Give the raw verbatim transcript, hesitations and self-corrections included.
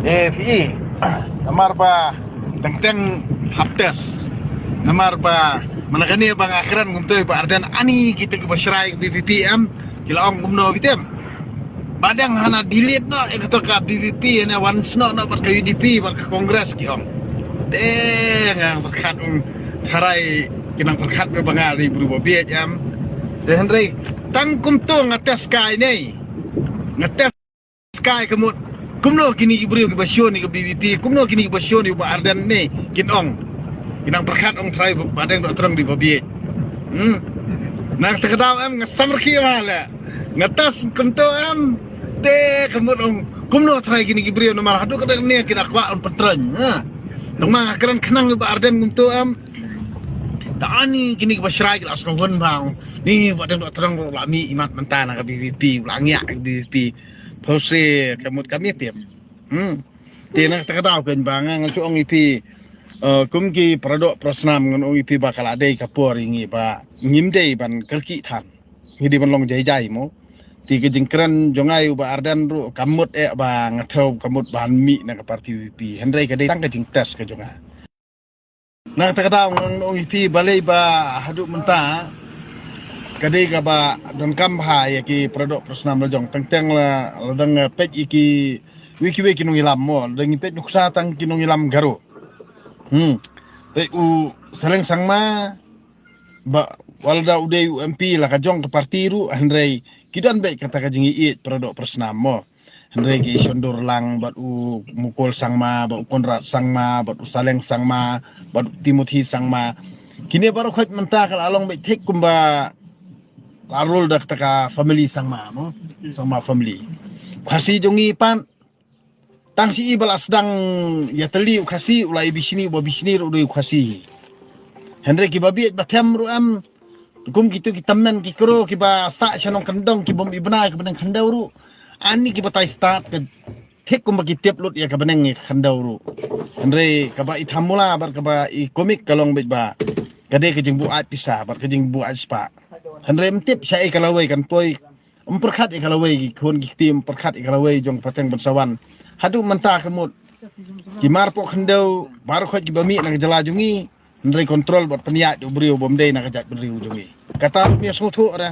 Eh, phi, namar ba teng teng hap test. Namar ba mana kane ba nga kren kumto i Bah Ardent, ani kita kiba shrai ka VPP em, ki la ong kumno, phi tip. Ba dang hana delete noh ïa kata ka VPP, ne wan snoh noh bad ka UDP bad ka Congress, ki ong. Te nga pyrkhat, ong, tharai ki nang pyrkhat ba nga dei briew ba bieit em. Te hynrei tang kumto nga test kai ne, nga test kai ka mut kumno kine ki briew kiba shun ïa ka VPP, kumno kine kiba shun ïa u Bah Ardent ne, kin ong. Ki nang pyrkhat, ong, tharai Bah Ardent Dohtdong dei ba bieit. Hmm. Na kata ka daw em nga samrkhie bha leh. Nga test kumto em. Te ka mut, ong, kumno tharai kine ki briew, namar haduh katta ne ki da kwah ban pyntrei, ha. Tang ma nga kren khnang ïa u Bah Ardent kumto em. Te ani kine kiba shrai ki la sngewhun bha, ong, ni Bah Ardent Dohtdong ruh la mih imat mynta na ka VPP, la ngiah ka VPP. Phewse, ka mut kam ïatip. Hmm. Te na kata ka daw keiñ ba nga ngan shu ong ïa phi, eh, kum ki paradoh parasnam, ngan ong ïa phi ba ka la dei ka por ïa ngi ba ngim dei ban kyrkieh than. Ngi dei ban long jai jai mo. Te ka jingkren jong nga ïa u Bah Ardent ruh kam mut eh ba nga thew ka mut ban mih na ka party VPP. Hynrei ka dei tang ka jingtest ka jong nga. Na kata ka daw ngan ong ïa phi balei ba haduh mynta ka dei kaba donkam bha ïa ki paradoh parasnam la jong, teng teng la, la dang, eh, peit ïa ki, wei ki wei ki nongïalam mo, la dang ïa peit nuksa tang ki nongïalam Garo. Hmm. Peit u Saleng Sangma, ba wat la da u dei u MP la ka jong ka party ruh, hynrei ki don beit kata ka jingïeit paradoh parasnam mo. Hynrei ki shon dur lang bad u Mukul Sangma, bad u Conrad Sangma, bad u Saleng Sangma, bad u Timothy Sangma. Kine baroh khoit mynta ka la long beit thik kumba la rule da kata ka family Sangma mo. Sangma family. Khasi jong ngi pat tang shi i ba la sdang ïatylli u Khasi, u la i bishni, u ba bishni ruh u dei u Khasi. Hynrei kiba bieit ba them ruh em, kum kito ki tymmen ki kro kiba sah sha nongkyndong, ki bym i bnai ka bneng khyndew ruh. Ani kiba tai stad ka thik kumba ki tip lut ïa ka bneng ïa ka khyndew ruh. Hynrei kaba i thamula bad kaba i komik ka long beit ba ka dei ka jingbuaid pisa bad ka jingbuaid spah. Hynrei ym tip shaei ka lawei kan poi. Ym pyrkhat ïa ka lawei ki khun ki kti, ym pyrkhat ïa ka lawei jong pateng ban sa wan. Haduh mynta ka mut ki mar poh khyndew baroh khoit kiba mih na ka jylla jong ngi, hynrei control bad pynïaid u briew bym dei na ka jaitbynriew jong ngi. Kata ruh ngi sngewthuh re.